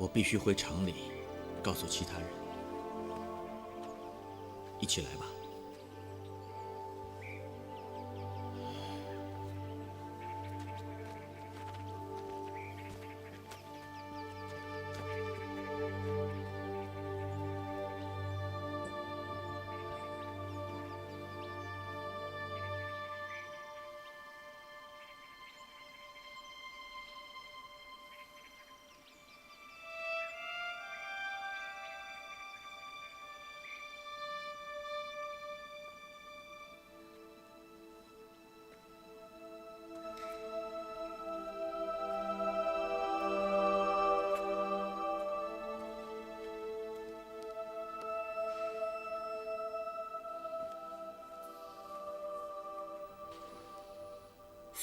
我必須回城裡，告訴其他人。一起來吧。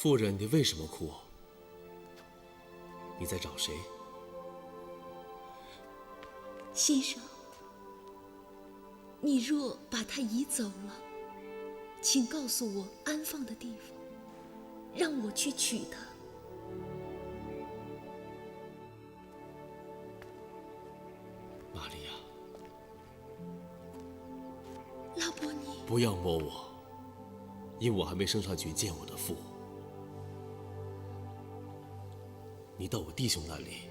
婦人，你為什麼哭？你在找誰？先生，你若把他移走了，請告訴我安放的地方，讓我去取他。瑪利亞，拉波尼，不要摸我，因我還沒升上去見我的父。你到我弟兄那裡，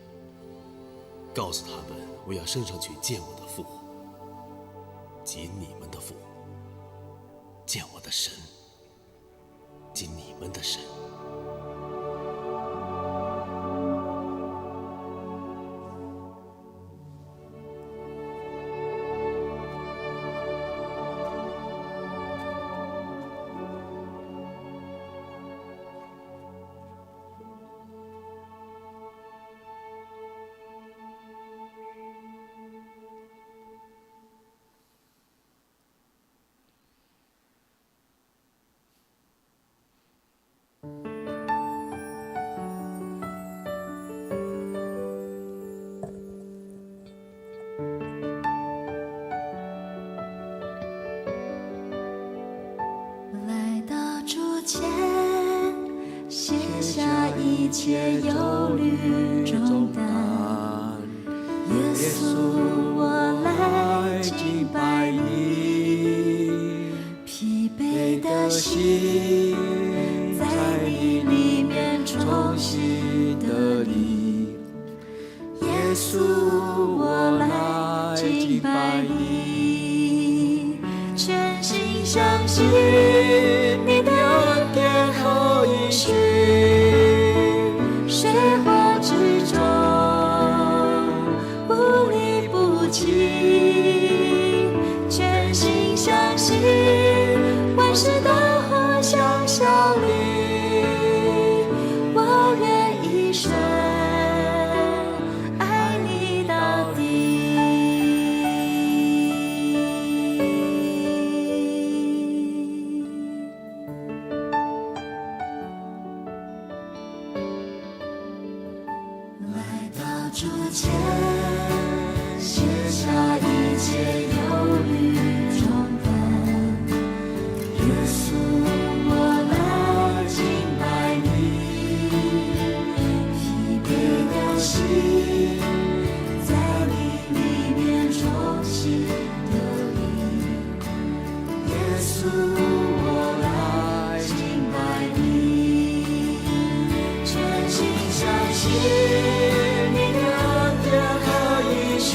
告訴他們，我要升上去見我的父，及你們的父；見我的神，及你們的神。來到主前，卸下一切憂慮重擔。耶穌，我來敬拜你，疲憊的心在你裡面重新得力。耶穌，我來敬拜你，全心相信你的恩典和應許，水火之中不離不棄，全心相信萬事都互相效力，我願一生愛你到底。來到主前，卸下一切憂慮重擔。耶穌，我來敬拜你，疲憊的心在你裡面重新得力。耶穌，我來敬拜你，全心相信你的恩典和應許，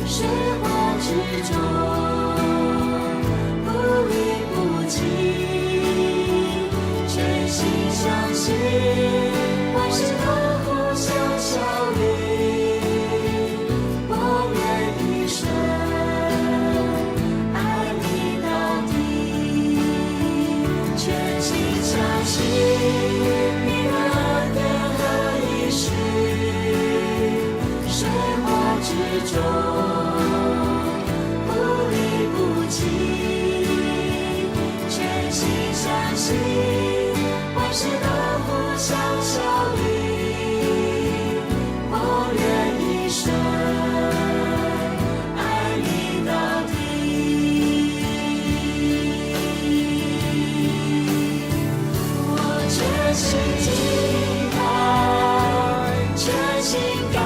水火之中不離不棄，全心相信萬事都互相效力，我願一生愛你到底，全心相信你的恩典和應許，水火之中不離不棄，全心相信萬事都互相效力，我願一生愛你到底。我全心敬拜，全心感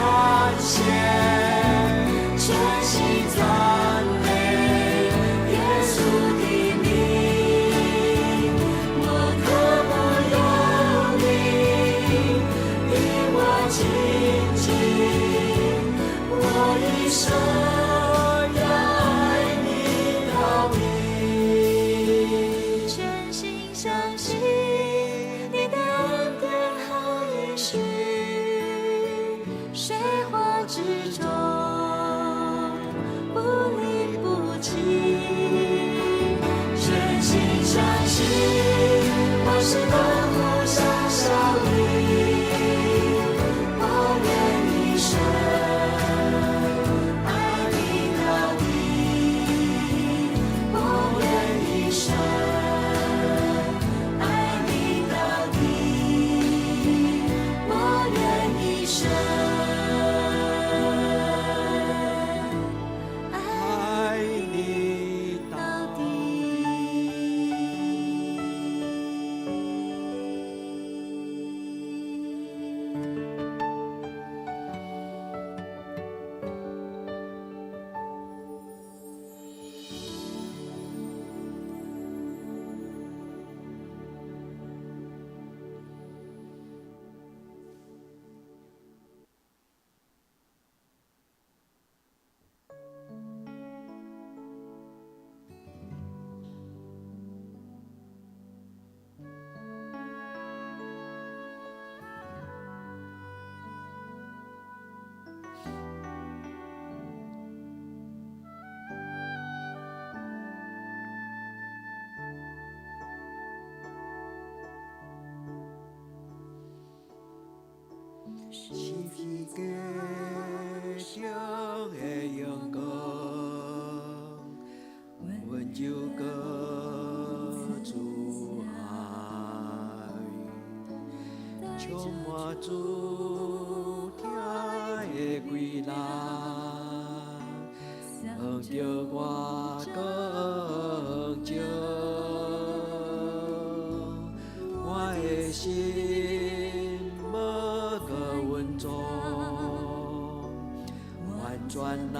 是能互相效力。我願一生愛你到底，我願一生愛你到底，我願一生愛你到底。十字架上的榮光，溫柔閣慈愛，充滿主疼的歸來，向著我光照，我的心無閣穩重，完全來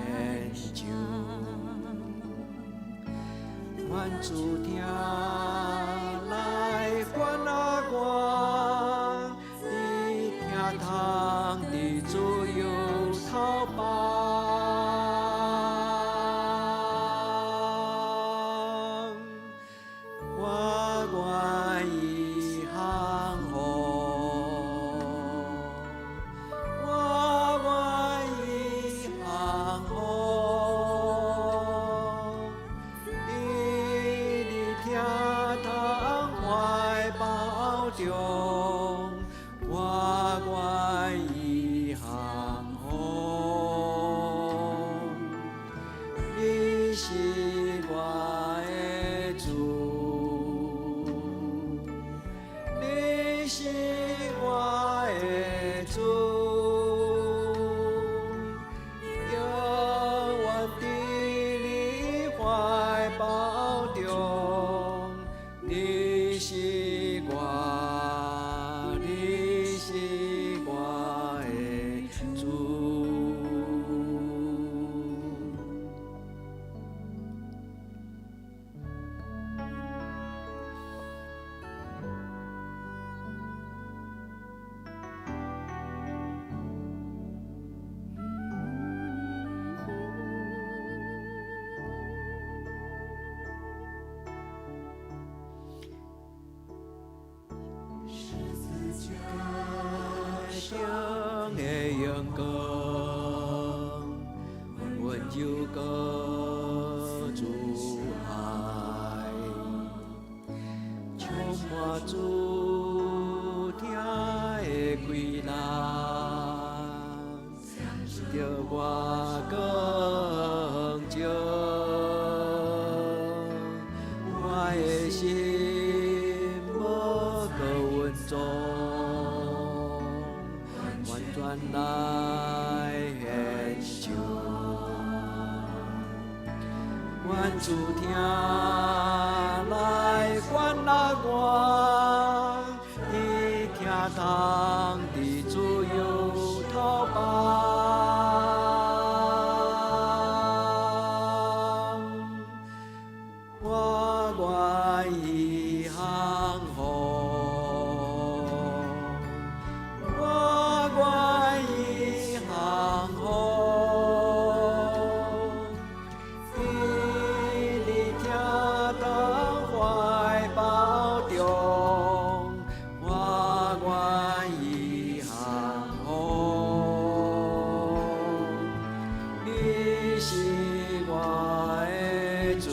獻上，願主疼來關愛我，佇疼痛佇自由頭房，我願意降服，我願意降服，佇你疼痛懷抱中，我願意降服。你是我的主，你是我的主，永遠佇你懷抱中，你是我，你是我的主。十字架上的榮光，溫柔閣慈愛，充滿主疼的歸來，著我光照，我的心無閣穩重，完全來獻上，願主疼來關愛我，佇疼痛佇自由頭房，我願意降服，我願意降服，佇你疼痛懷抱中，我願意降服。你是我的主，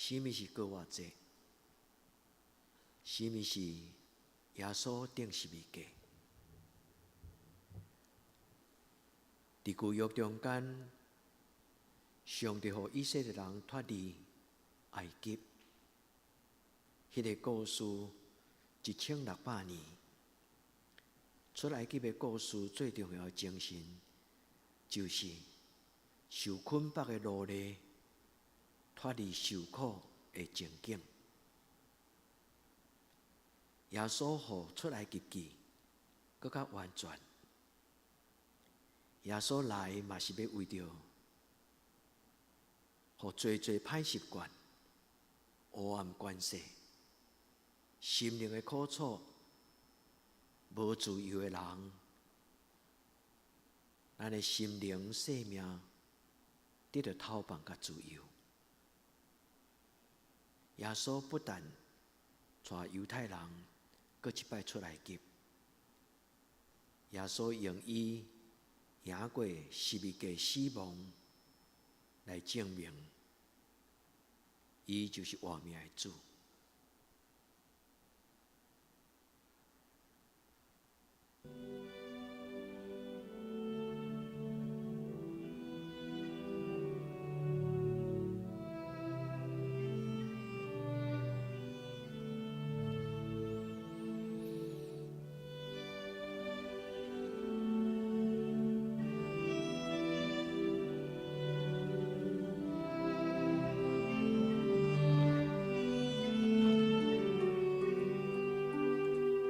啥物是過活節？啥物是耶穌釘十字架？佇舊約中間，上帝予以色列人脫離埃及，彼個故事1600年，出埃及的故事最重要的精神，就是受捆綁的奴隸脫離受苦的情景。耶穌予出埃及記閣較完全。耶穌來嘛是欲為著，予濟濟歹習慣、黑暗權勢、心靈的苦楚、無自由的人，咱的心靈生命得著透放佮自由。耶穌不但帶猶太人閣一擺出埃及，耶穌用伊贏過十字架死亡來證明，伊就是活命的主。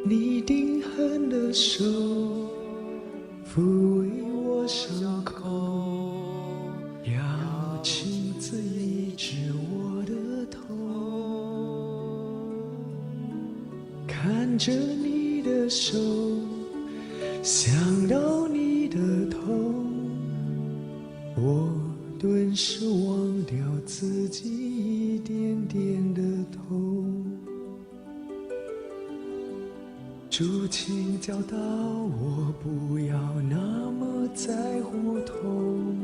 你釘痕的手撫慰我傷口，要親自醫治我的痛。看著你的手，想到你的痛，我頓時忘掉自己一點點的痛。主，請教導我不要那麼在乎痛，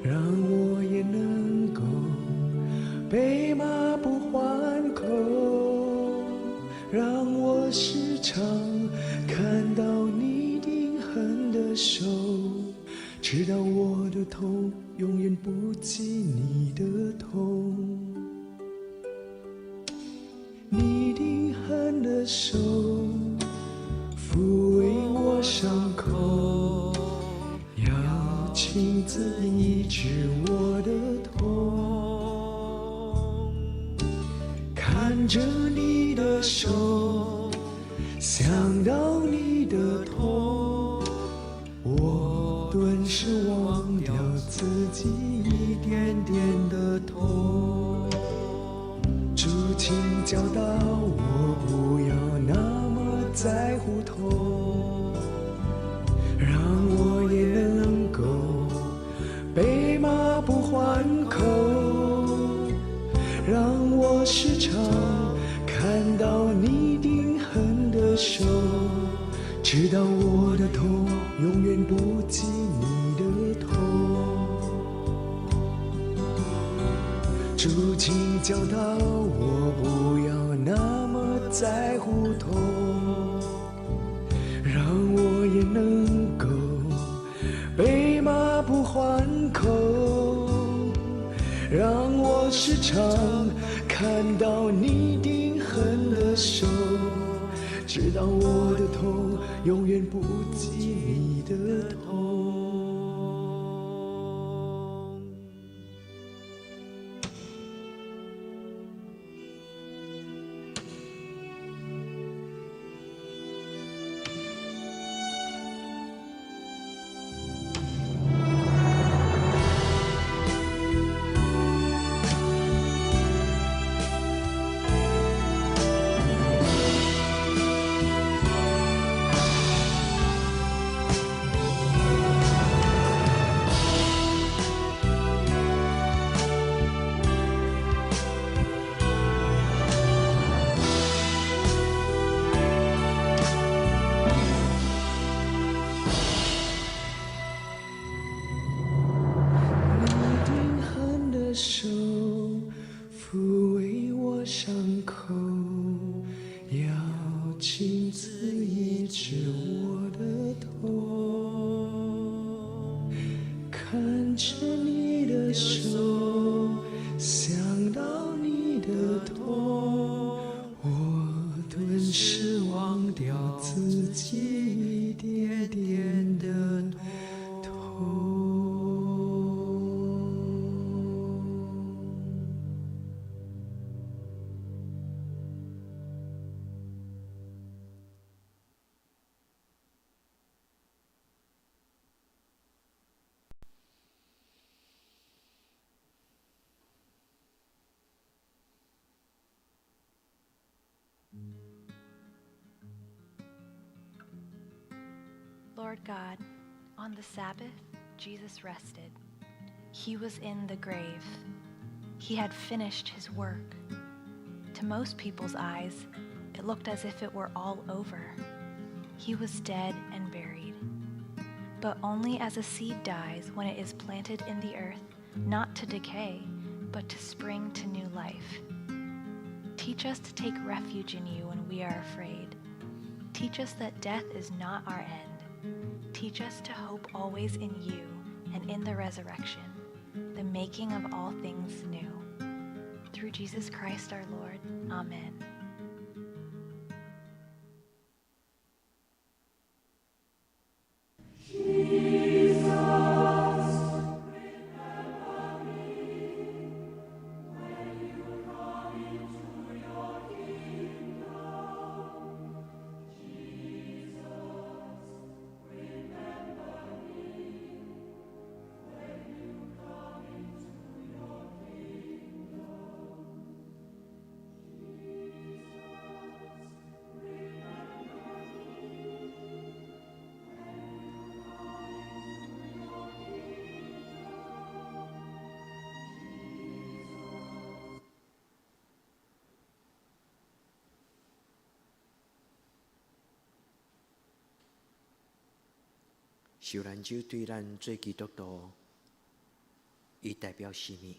讓我也能夠被罵不還口，讓我時常看到你釘痕的手，知道我的痛永遠不及你的痛。你釘痕的手撫慰我傷口，要親自醫治我的痛。看著你的手，想到你的痛，我頓時忘掉自己一點點的痛。主，請教導我不要那麼在乎痛，讓我也能夠被罵不還口，讓我時常看到你釘痕的手，知道我的痛永遠不及你的痛。主，請教導我不要那麼在乎痛，讓我也能夠被罵不還口，讓我時常看到你釘痕的手，知道我的痛永遠不及你的痛。Lord God, on the Sabbath, Jesus rested. He was in the grave. He had finished his work. To most people's eyes, it looked as if it were all over. He was dead and buried. But only as a seed dies when it is planted in the earth, not to decay, but to spring to new life. Teach us to take refuge in you when we are afraid. Teach us that death is not our end. Teach us to hope always in you and in the resurrection, the making of all things new. Through Jesus Christ our Lord. Amen. 受難酒對咱做基督徒，伊代表啥物？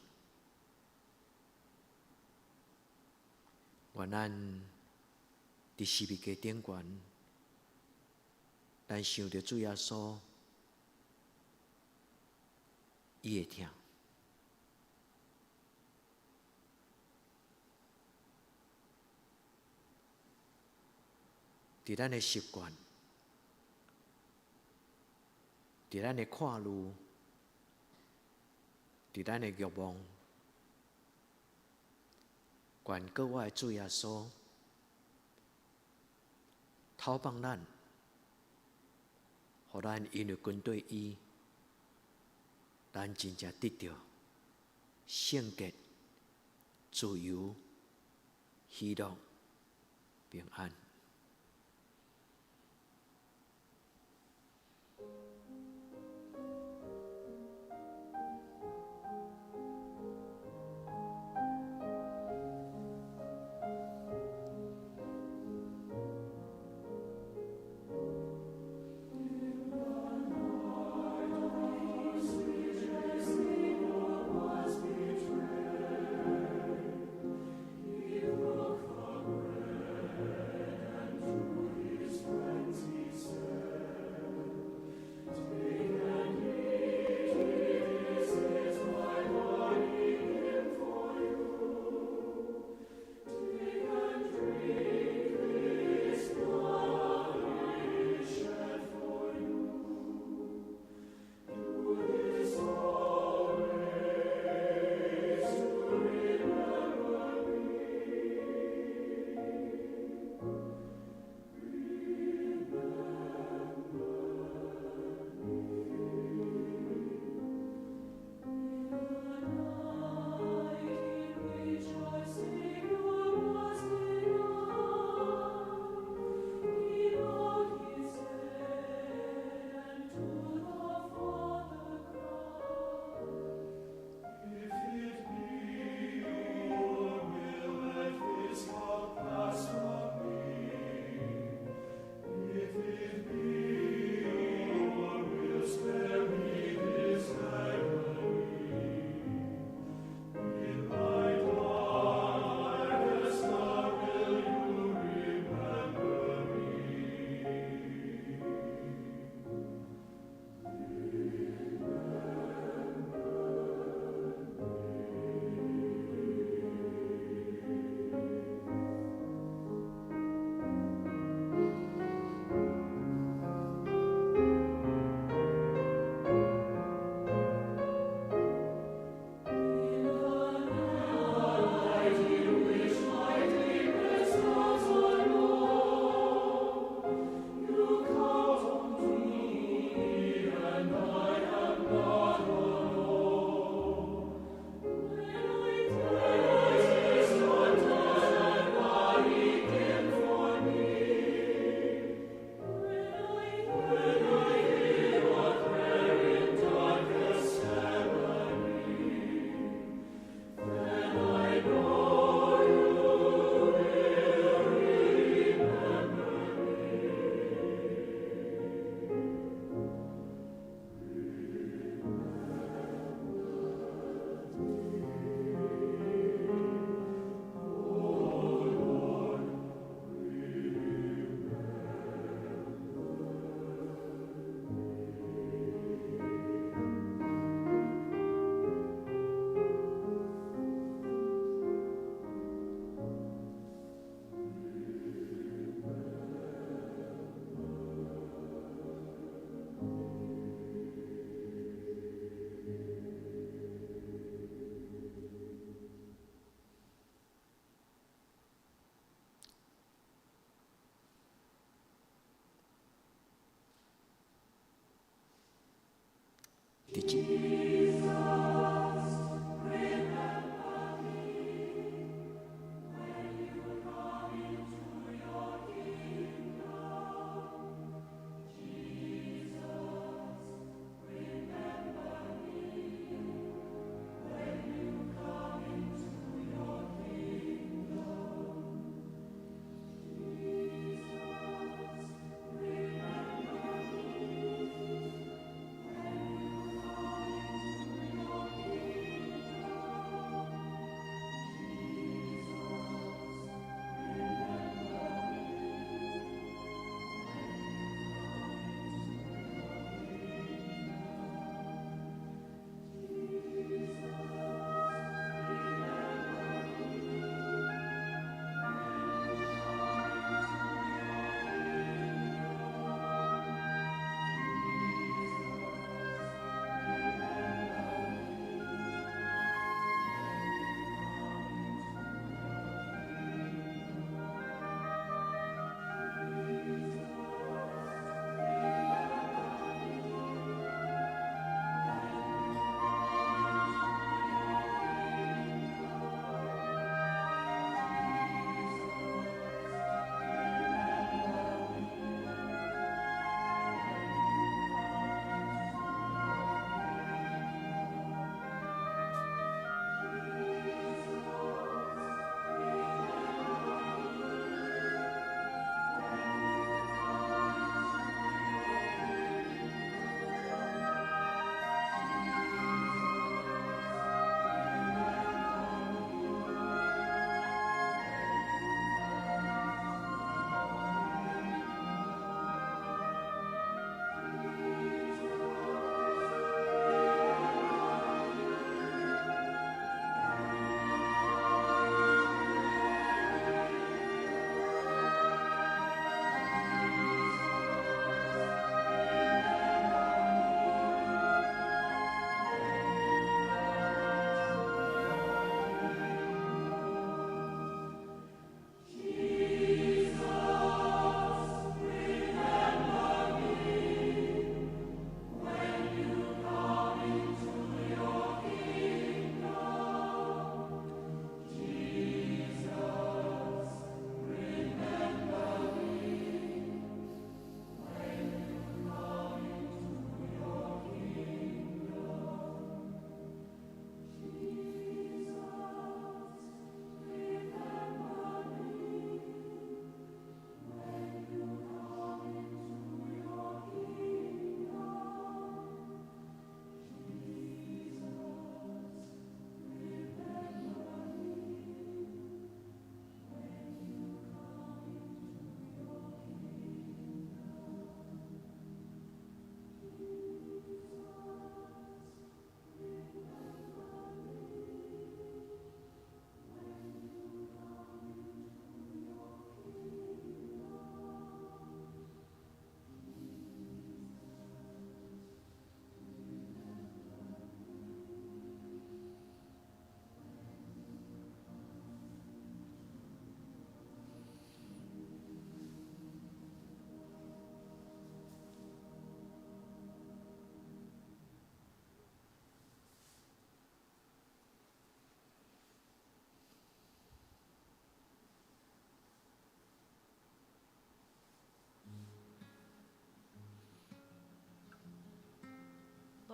願咱佇十字架頂懸，咱想著主耶穌，伊會疼。佇咱的習慣，佇咱的看慮，佇咱的欲望，願閣我的主耶穌透放咱，予咱因為跟綴伊，咱真正得著聖潔、自由、喜樂、平安。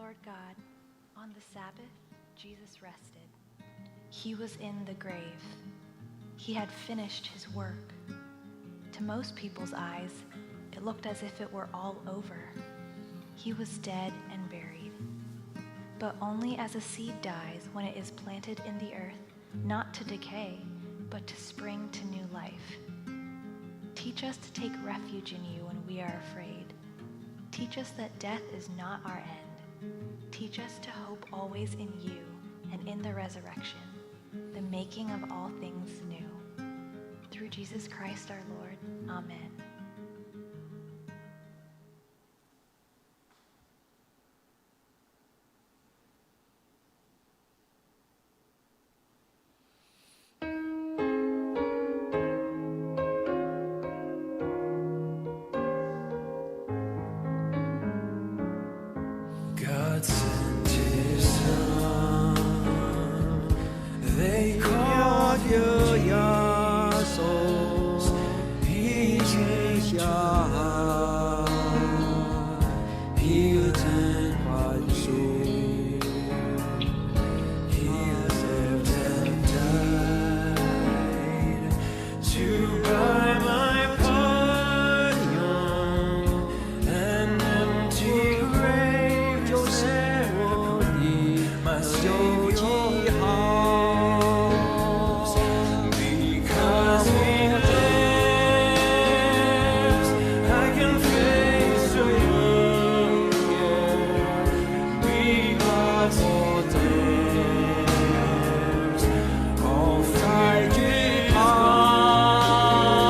Lord God, on the Sabbath, Jesus rested. He was in the grave. He had finished his work. To most people's eyes, it looked as if it were all over. He was dead and buried. But only as a seed dies when it is planted in the earth, not to decay, but to spring to new life. Teach us to take refuge in you when we are afraid. Teach us that death is not our end. Teach us to hope always in you and in the resurrection, the making of all things new. Through Jesus Christ our Lord. Amen. God sent His Son. They called him Jesus. He came to love, heal and 寬恕。He lived and died to buy my pardon. An empty grave is there to prove my Savior lives. Because He lives, I can face tomorrow. Because He lives, all fear is gone.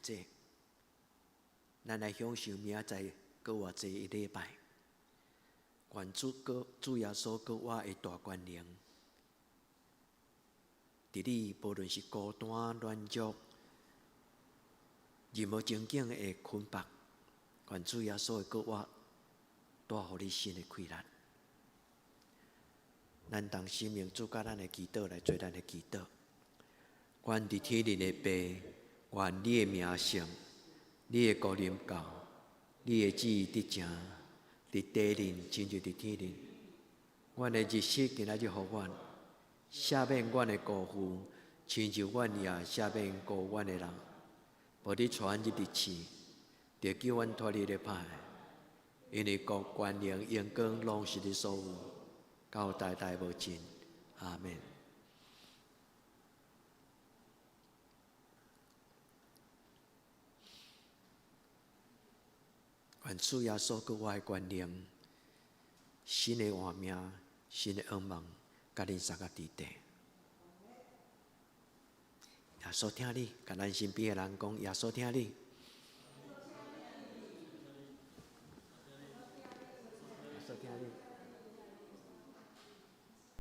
祭，咱來享受明仔載閣活濟一禮拜。願主閣主耶穌閣活的大權能，佇你無論是孤單軟弱，任何情景的捆綁，願主耶穌的復活帶予你新的氣力。咱同心用主教咱的祈禱來做咱的祈禱。阮佇天頂的父，願你的名聖，你的國臨到，你的旨意得成，佇地頂親像佇天頂。阮的日食今仔日予阮，赦免阮的過負，親像阮也赦免過阮的人。無得帶阮入佇試，著救阮脫離咧歹。因為國權能榮光攏是你所有，到代代無盡。阿們。願主耶穌閣活的權能，新的活命，新的恩望，佮恁三個佇底。耶穌疼你，共咱身邊的人講，耶穌疼你。耶穌疼你。